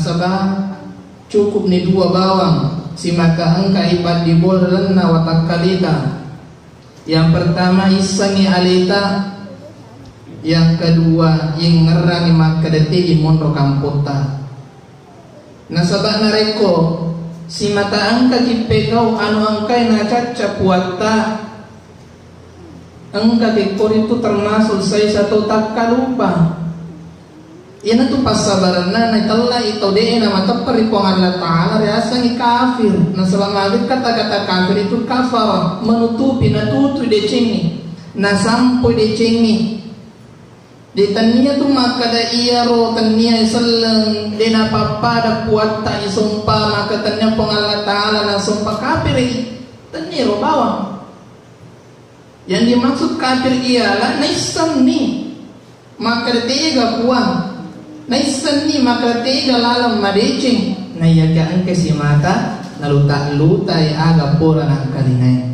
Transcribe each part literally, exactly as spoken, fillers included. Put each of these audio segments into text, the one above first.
Nasaba cukup ni dua bawang simata engka ipaddibola lalenna watakkalita. Yang pertama, issengngi aleta. Yang kedua, yengngerangngi makkeda tegi monro kampotta. Nasaba narekko simata engkaki pegau anu engkai nacacca puatta, engkaki koritu termasuk saisa tau takkalupa. Iyanatu passabarenna natellai tau de'e namateppa ri Puang Allah Ta'ala riasengngi kafir. Nasaba maga kata-kata kafir itu kafara, menutupi, natutui decengnge, nasampoi decengnge. De tennia tu makkeda iyaro tennia iselleng, de napappada puatta isompa, maka tennia Puang Allah Ta'ala nasompa kafiri. Tennia ro bawang. Yang dimaksud kafir ialah naissenni makkeda tega Puang, naissenni makkeda tega laleng madeceng, naiyakia engka simata naluta-lutai aga pura nangkalingai.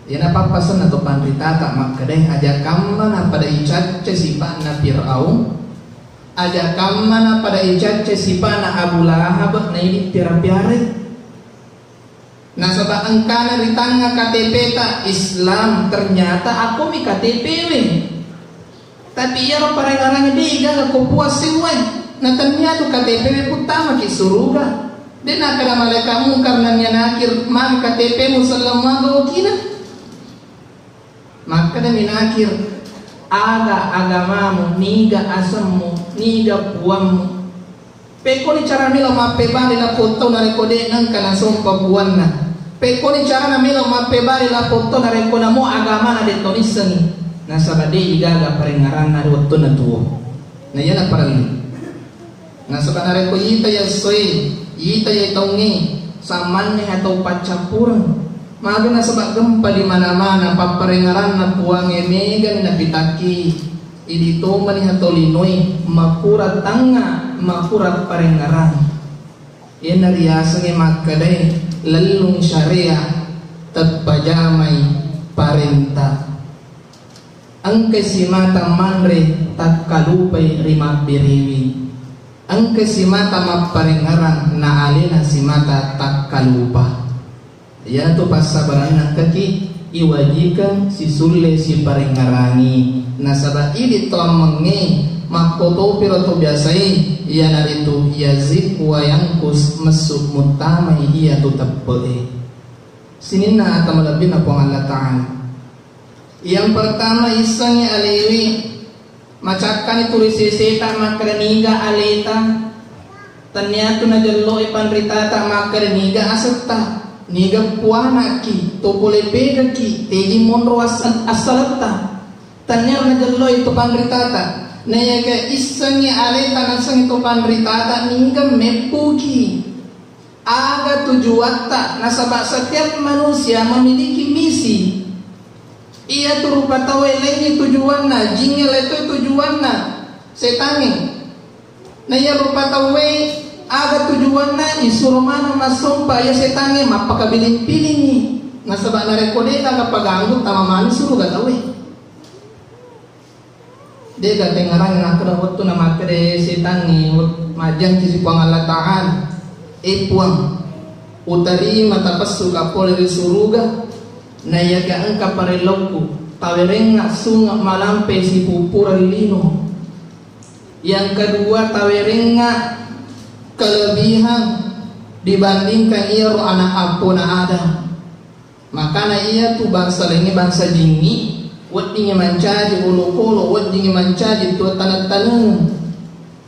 Iyana pappasenna to panritata makkedae, aja kamma napada icacce sipa'na Fir'aun, aja kamma napada icacce sipa'na Abu Lahab naidi piara-piarai. Nasaba engkana ri tangnga K T P ta Islam, ternyata akkomi K T P we. Tapi iyaro parengngerangnge de igaga ko puang seuwae. Na tennia tu K T P we puttamaki suruga. De nakkeda malaeka mungkar nennia nakir, magi K T P mu selleng maga okina. Makkedami Nakir, aga agamamu, niga asemmu, niga puammu? Pekkoni cara melo mappebali lapong tau narekko de nengka nasompa puanna? Pekkoni carana melo mappebali lapong tau narekko namo agamana de to nissengi? Nasaba de igaga parengngeranna ri wettunna tuo. Na iyana parellu. Nasaba narekko ita yassoi, ita yataungnge, samanne atau paccappureng. Magi nasaba gempa di mana-mana, papparengngeranna Puangnge megani napitakki, idi tomani atau linoi, makura tangnga, makura parengngerang. Iyana riasengnge makkedae lellung syariat, teppajamai parenta. Engkai simata manre takkalupai ri mabbiriwi. Engkai simata mapparengngerang na alena simata takkalupa. Iyanatu passabarenna engkaki iwajikeng sisulle siparengngerangi. Nasaba idi to ammengnge makkotopiro to biasae, iyanaritu yazid wa yangkus, messu muttamai iyatu teppe'e. Sininna ata malebbina Puang Allah Ta'ala. Yang pertama, issengngi alewe, macakkani tuli seseta makkeda niga aleta. Tenniatu najelloi panritata makkeda niga asetta, niga puanaki, to pole pegaki, tegi monro as-, assaletta. Tenniaro najelloi to panritata. Nayaga issengngi aleta nasengngi to panritata niga meppuki. Aga tujuatta, nasaba setiap manusia memiliki misi. Iyatu rupa tauwe laingngi tujuanna, jingnge laitoi tujuanna, setangnge. Na iya rupa tauwe aga tujuanna, isuro maneng massompa iya setangnge mappakabiling-pilingngi. Nasaba narekko de'gaga paganggu, tama mani suruga tauwe. De'ga tengngerangngi nakkeda wettu namakkeda setangnge, wet-, majjangki si Puang Allah Ta'ala, "E Puang, utarima tapessuka pole ri suruga, naiyaga engka parellokku, tawerengnga sunge malampe sipuppureng lino. Yang kedua, tawerengnga kelebihan dibandingkan iyaro anak appona Adam." Makana iyatu bangsa laingnge bangsa jingngi, weddingngi mancaji olokolo, weddingngi mancaji tuo taneng-taneng.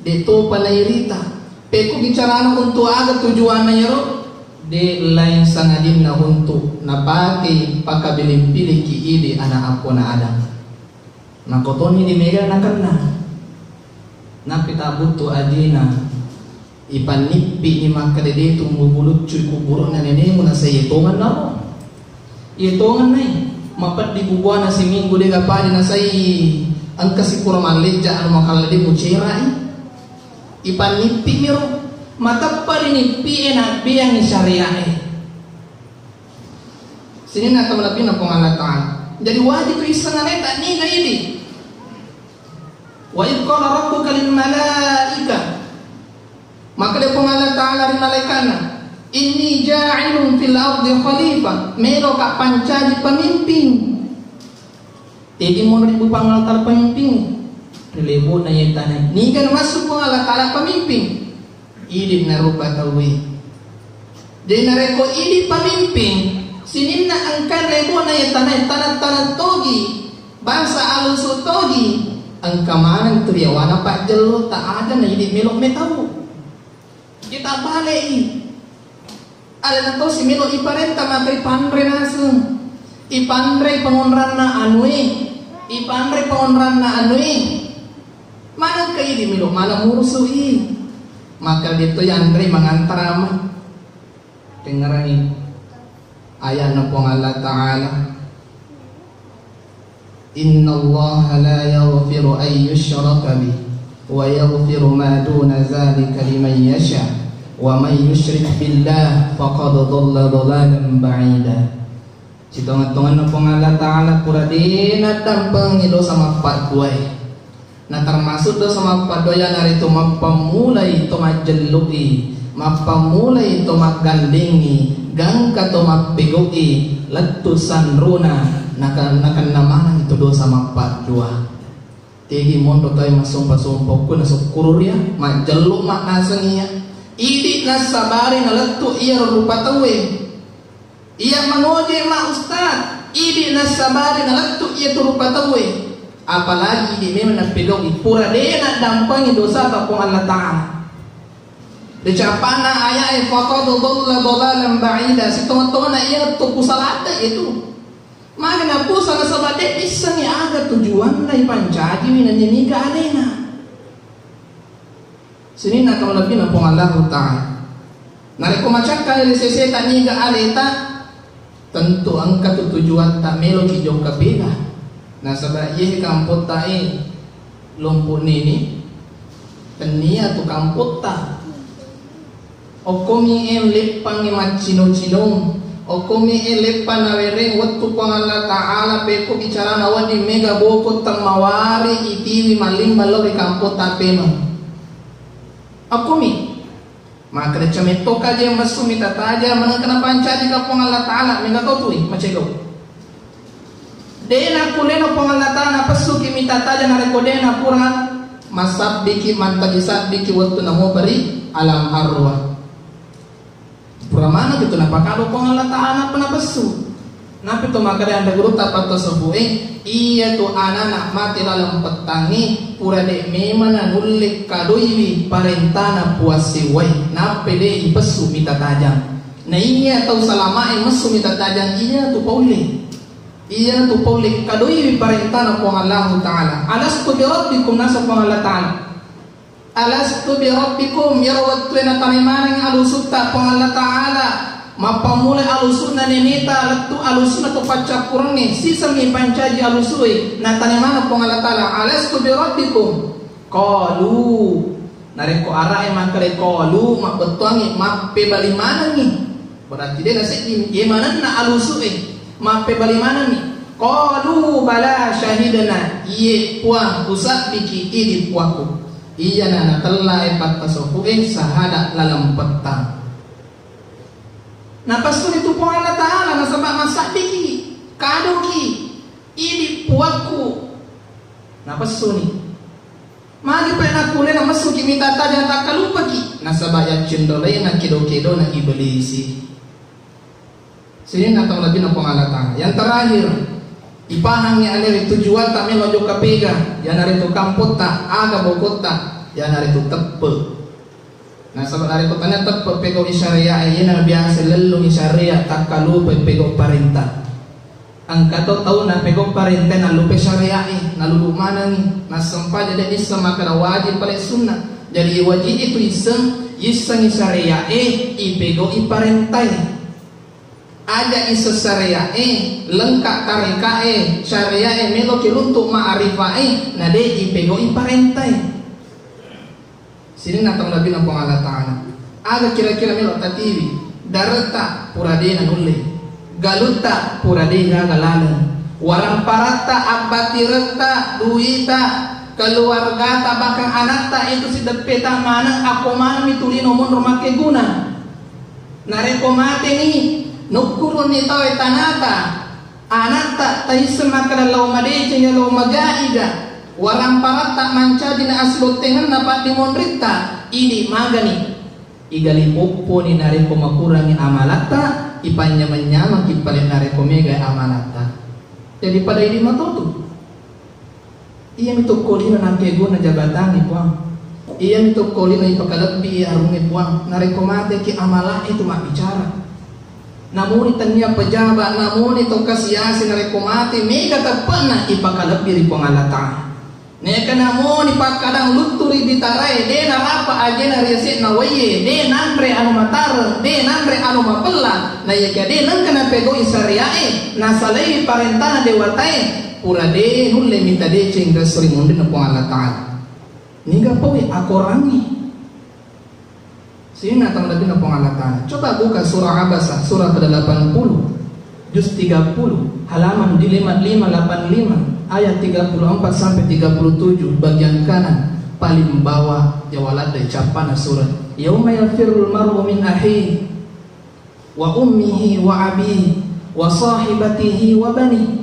De topa nairita. Pekko bicarana untuk aga tujuanna iyaro? De lain sangadinna untuk napake pakabiling-pilingki idi anak appona Adam. Nakotoni di mega nakenna. Nappi tabuttu ajina. Ipannippi ni makkeda de tu mubuluccui kuburu'na nenemu nasai iye tongenna ro. Iye tongennai. Mapeddi bubuana siminggu de gapaja nasai engka sipura mallejja anu makalla de mucerai. Ipannippi mi ro. Mateppa ri nippi e nabbiangi syariae. Sininna tau nabbina Puang Allah Ta'ala. Jadi wajib tu isseng aleta niga idi. Wa idh qala rabbuka lil malaika. Makkeda Puang Allah Ta'ala ri malaikana, "Inni ja'ilun fil ardi khalifah," meloka pancaji pemimpin. Tegi monro ri Puang Allah Ta'ala pemimpin ri lebo'na iye tanae. Niga namassu Puang Allah Ta'ala pemimpin? Idi narupa tauwe. Jadi narekko idi pemimpin, sininna engka lebo'na iye tanae, tanah-tanah togi, bangsa alusu togi, engka maneng tu riyawana pajjello, tak ada na idi melo metau. Kita bale'i. Alena tosi melo iparenta maka ipanre naseng. Ipanre pangonranna anui, ipanre pangonranna anui. Maneng ke idi melo mana murusu'i. Maka dia to yanre mangantara ama. Dengerangi ayatna Puang Allah Ta'ala. Innallaha la yaghfiru an yushraka bih wa yaghfiru ma duna dzalika liman yasha, wa man yusyrik billah faqad dhalla dhalalan ba'ida. Sitonget-tongenna Puang Allah Ta'ala pura de' naddampengi dosa mappadduae. Na termasuk dosa mappaddua iyanaritu mappammulai to majjellu'i, mappammulai to maggandengngi, gangka to mappego'i, lettu sanruna, naka-, nakenna maneng itu dosa mappaddua. Tegi monro tauwe massompa-sompa okko nasukkururia, majjellu ma'naseng iya. Idi nassabari nalettu iyaro rupa tauwe. Iya mangoje ma ustaz, idi nassabari nalettu iya tu rupa tauwe. Apalagi idi memang nappegau'i pura de' naddampengi dosata Puang Allah Ta'ala. Dicapana ayae faqad dhalla dhalalan ba'ida, sitonga-tongana iya tu pusalatte itu. Magi napusa nasaba de' issengi aga tujuanna ipancajiwi nanya niga alena. Sininna tau nabbina Puang Allahu Ta'ala. Narekko macakka ri seseta niga aleta, tentu engka tu tujuatta meloki jokka pega. Nasaba iye kampotta e lompo nene, tennia tu kampotta. Okkomi e leppangngi maccino-cino. Okkomi e leppa nawereng wettu Puang Allah Ta'ala pekko bicarana wedding mega boko temmawari itiwi mallimbang lao ri kampotta pemeng. Okkomi. Makkeda camettoka je messu mita taja menengka napancaji ka Puang Allah Ta'ala mega totui macegau. De' nakkullena Puang Allah Ta'ala napessuki mita taja narekko de' napura masabbiki mantaji sabbiki wettu namopa ri alam arwah. Pura maneng itu napakado Puang Allah Ta'ala nappa napessu. Nappi to makkeda anre gurutta pattasawufe, iya tu anana mate laleng pettangnge pura de' memang nanulle kadoiwi parentana Puang Sewwae, nappa de' ipessu mita tajang. Na iya tau salamae messu mita tajang iya tu paulle. Iya tu paulle kadoiwi parentana Puang Allahu Ta'ala. Alastu bi rabbikum, nasa Puang Allah Ta'ala. Alastu bi rabbikum, iyaro wettue natanai maneng alusutta Puang Allah Ta'ala. Mappammula alusu'na neneta lettu alusu'na to paccappurengnge, sisemmi pancaji alusue, natanai maneng Puang Allah Ta'ala, alastu bi rabbikum? Qalu, narekko ara'e makkeda qalu, mabbettuangngi mappebali manengngi. Berarti de' nasedding, iye manenna alusu'e, mappebali manengngi. Qalu bala syahidna, iye Puang, usabbiki idi Puakku. Iyana natellae pattasawufe sahada laleng pettang. Napessuni tu Puang Allah Ta'ala nasaba masabbiki, kadoki, idi Puakku. Napessuni. Magi pa nakkullena messuki mita tajang takkalupaki? Nasaba yaccinrolena kedo-kedona Iblisi. Sininna tau nabbina Puang Allah Ta'ala. Yang terakhir, ipahangngi alewe tujuatta melo jokka pega, iyanaritu kampotta, aga bokotta, iyanaritu teppe. Nasaba narekko tania teppe pegau'i syaria'e, iyana biasa lellungi syariat, takkalupai pegau parenta. Engka to tau napegau parenta nallupai syaria'e, nalulu manengi, nassempaja de' isseng makkeda wajib pale sunna. Jadi wajib itu isseng, issengi syaria'e, ipegau'i parentae. Aja isseng syaria'e, lengka tarekae, syaria'e meloki runtuk ma'rifae, na de' ipegau'i parentae. Sininna tau nabbina Puang Allah Ta'ala. Aga kira-kira melo tatiwi? Daretta pura de' nanulle. Galutta pura de' gaga laleng. Waramparatta, abbatiretta, duita, Keluargata bahkan anatta itu sideppeta maneng, akko maneng mi tulino monro makkeguna. Narekko mateni, nukkurunni tauwe tanata, anatta taisseng makkeda lao madeceng, lao magaiga, waramparatta mancaji na asilottengenna paddimonritta, idi magani. Iga lipopponi narekko makurangi amalatta, ipanynyameng-nyamengki pale narekko megai amalatta. Jadi pada idi matotu. Iyami tokko lino nakkeguna jabatangnge, Puang. Iyami tokko lino ipakalebbi arungnge, Puang. Narekko mateki amalae tu mabbicara. Namuni tennia pejabat, namuni to kasiasi, narekko mate mega teppe'na ipakalebbi ri Puang Allah Ta'ala. Neka namuni pakkadang luttu ri bitarae, de narapa ajena ri ase'na waie, de nanre anu matareng, de nanre anu mapella, na iyakia de nengka napegau'i syariae, nasalaiwi parentana dewatae, pura de nulle mita deceng ri esso ri munrinna Puang Allah Ta'ala. Niga paui akorangngi. Sininna tau nabbina Puang Allah Ta'ala. Coba buka surah Abasa, surah kedelapan puluh, juz tiga puluh, halaman di lima lima delapan lima, ayat tiga puluh empat sampai tiga puluh tujuh, bagian kanan, paling bawah, jawaladde cappana surah. Yauma yafirrul mar'u min akhihi wa ummihi wa abihi wa sahibatihi wa banihi.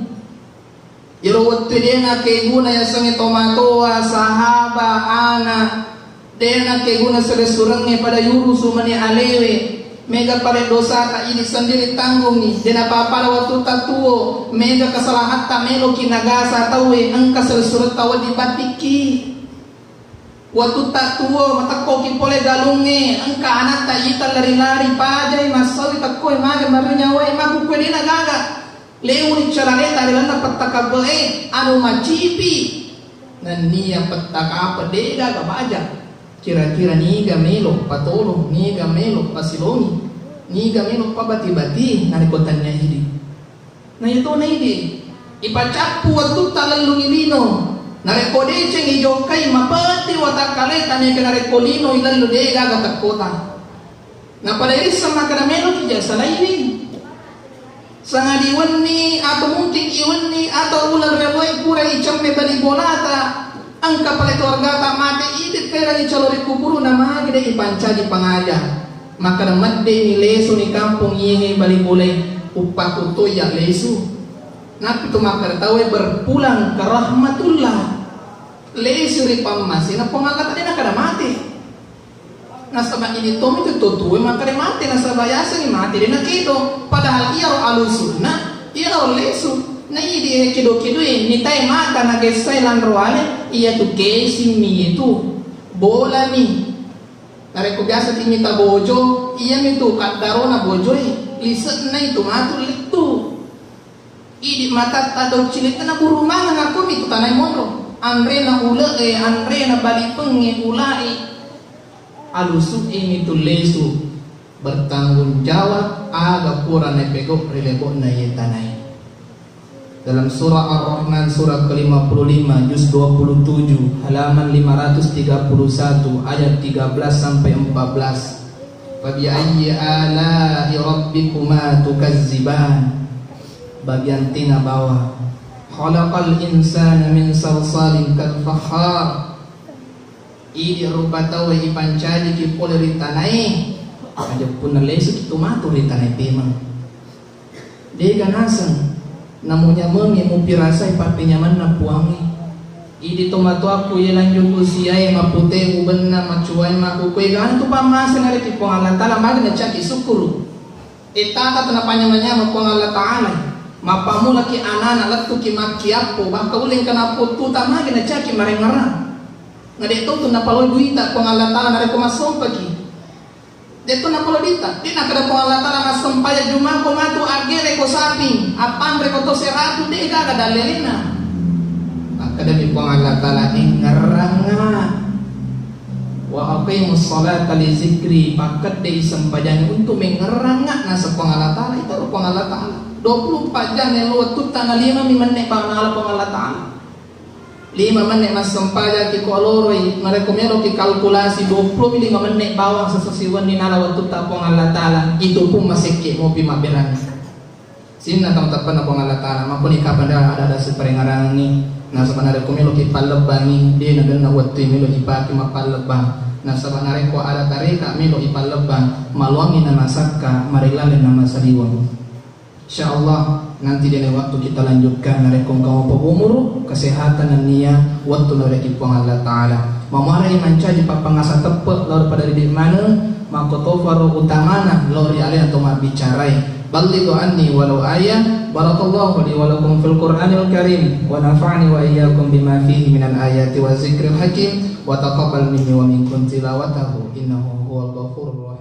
Iyaro wettue de nakeguna yasengnge tomatoa, sahaba, ana, de nakeguna selessurengnge pada yurusu mani alewe, mega pale dosata idi sendiri tanggungi, de napapada wettutta tuo, mega kesalahatta meloki nagasa tauwe, engka selessuretta wedding battikki. Wettutta tuo, matekkoki pole galungnge, engka anatta ita lari-lari, pajai, massaui, tekkoe, mage marri nyawae, makkukkue de nagaga. Leuni calaleta ri lalenna petta kabbe'e, anu macipi. Nennia petta kape de gaga baja. Kira-kira niga melo patolong, niga melo pasilongi, niga melo pabati-bati, narekko tennia idi. Na iyatona idi, ipacappu wettutta lellungi lino. Narekko deceng ijokkai, mapeddi watakkaleta, neka narekko lino ilallu de gaga tekkota. Napada irisseng makkeda meloki ja salaiwi. Sangadi wenni atau mungkin iwenni atau uleng rioloe pura icemme bali bolata. Engka pale keluargata mate, idi kaerangi calo ri kuburu, namagi de ipancaji pangaja. Makkeda medde'ni lesu ni kampong iyehe bali bolae, uppaku to iya lesu. Nappi tu makkeda tauwe berpulang ke rahmatullah. Lesu ri pammasena Puang Allah Ta'ala, de nakkeda mate. Nasaba idi tommi tu to tuwe makkeda mate, nasaba yasengngi mate de nakedo. Padahal iyaro alusunna, iyaro lesu. Na idi e kedo-kedoe, mitae mata nagessai lanro ale, iyatu casing mi itu, bola mi. Narekko biasa ki mita bojo, iyami tu kaddarona bojoe, lise'na itu matu lettu. Idi matatta dau cilikna buru maneng, akko mi tu tanai monro. Anrena ule'e, anrena balipengnge, ula'i. Alusu'i mi tu lesu bertanggung jawab aga pura naipegau ri lebo'na iye tanae. Dalam surah Ar-Rahman, surah kelima puluh lima, juz dua puluh tujuh, halaman lima ratus tiga puluh satu, ayat tiga belas sampai empat belas. Fabiayyi ala'i rabbikuma tukazziban. Bagian tina bawah. Khalaqal insana min salsalin kal fakhar. Idi rupa tauwe ipancajiki pole ri tanae, aja punna lesuki tu matu ri tanae pemeng. Dega naseng, namunyamengi mupirasai pappenyamenna Puangnge. Idi tomatoakku ye lanjut usiae, mapute ubenna, macuae makkukkue, gantu pammase nareki Puang Allah Taala, magi nacaki sukkuru. Ittata tu napanyameng-nyameng Puang Allah Ta'ala, mappammulaki anana lettuki makkiappo, bahkan ulle engka napottuta magi nacaki marengngerang. Na de' to tu napaloi duita Puang Allah Ta'ala narekko massompaki. De' to napaloi duita. De' nakkeda Puang Allah Ta'ala, massempajang jumako matu, aggereko saping, appanreko to seratu, de' gaga dallelena. Makkedami Puang Allah Ta'ala, engngerranga. Wa aqimus salata li zikri, pakkeddei sempajangnge untuk mengngerranga, naseng Puang Allah Ta'ala, itaro Puang Allah Ta'ala. Dua puluh empat jam nelo wettutta, na lima mi menne bawang nala Puang Allah Ta'ala. Lima menne massempajangki ko aloroi, narekko meloki kalkulasi, dua puluh mi lima menne bawang sesesi wenni nala wettutta Puang Allah Ta'ala, itu pun masekke mopi mabberani. Sinna tau tappanna Puang Allah Ta'ala, makkuni kapang ada-ada siparengarangi, nasaba narekko melo ipallebbangi, de nagenna wettu melo ipake mappallebbang. Nasaba narekko ada tareka melo ipallebbang, maloangi namasakka, marilale namasaliweng. Insya Allah, nanti di lain waktu kita lanjutkan. Narekko engka mapagumuru, kesehatan nennia wettu nawerekki Puang Allah Ta'ala. Mamuarai mancaji pappangasa teppe lao pada didik maneng, makkotofaro utamana lao ri alena to mabbicarai. Ballighu anni walau ayah. Barakallahu li wa lakum fil Qur'anil Karim wa nafa'ani wa iyyakum bima fihi minal ayati wa zikril hakim wa taqabbal minni wa minkum tilawatahu innahu huwal ghafurur rahim.